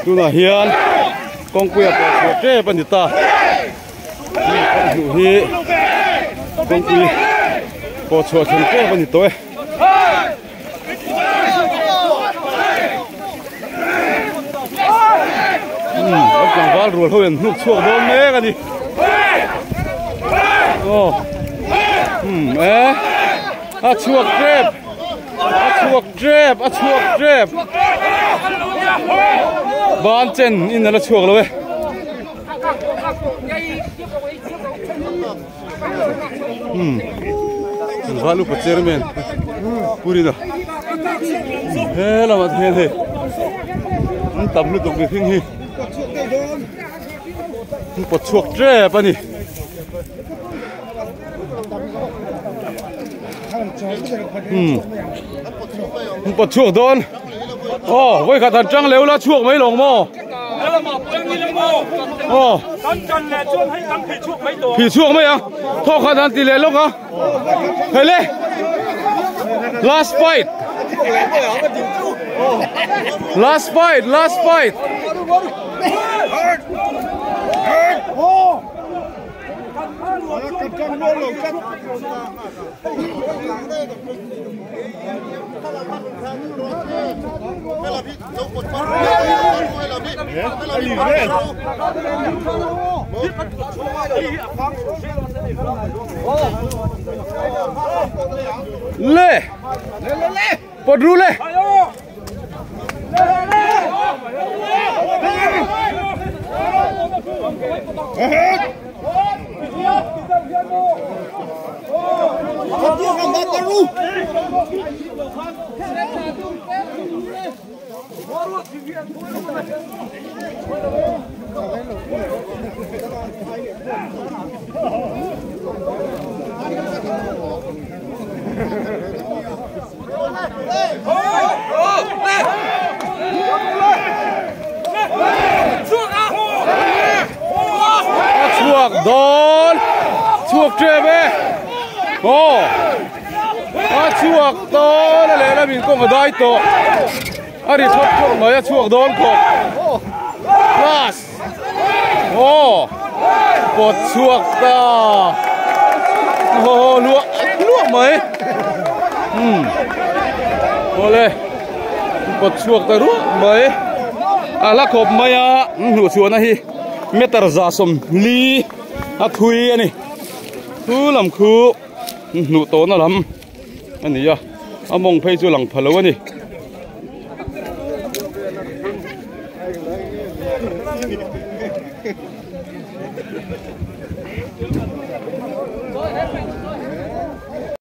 Tunah hian kawngpuia pawh chhuah tep a ni ta. Hmuh hi kawngpui pawh chhuah thleng tep a ni tawh e. An tlangval rual ho in hnuk chhuak dawn mek a ni. Aw e a chhuak tep a chhuak tep a chhuak tep ban chen in ala chhuak lo e. Val upa chairman Purina he lamah te hian hei an tam lutuk mihring hi an pawt chhuak tep a ni. An pawt chhuak dawn aw vawikhat han tang leu la chhuak mai lawng maw. Aw Phih chhuak mai a thawk khat han ti leh lawk a hei le last fight last fight last fight Le pawt ru le A chhuak dawn chhuak tep e aw a chhuak dawn a lehlam in kawng a dai tawh a ri thawk thawk mai a chhuak dawn khawp class aw pawt chhuak ta haw luah luah mai umm awle pawt chhuak ta ruah mai a la khawp mai a hnuh chhuahna hi meter 140 a thui a ni chu lam khu hnuh tawhna lam a ni a a mawng phei chu lang pha lo a ni.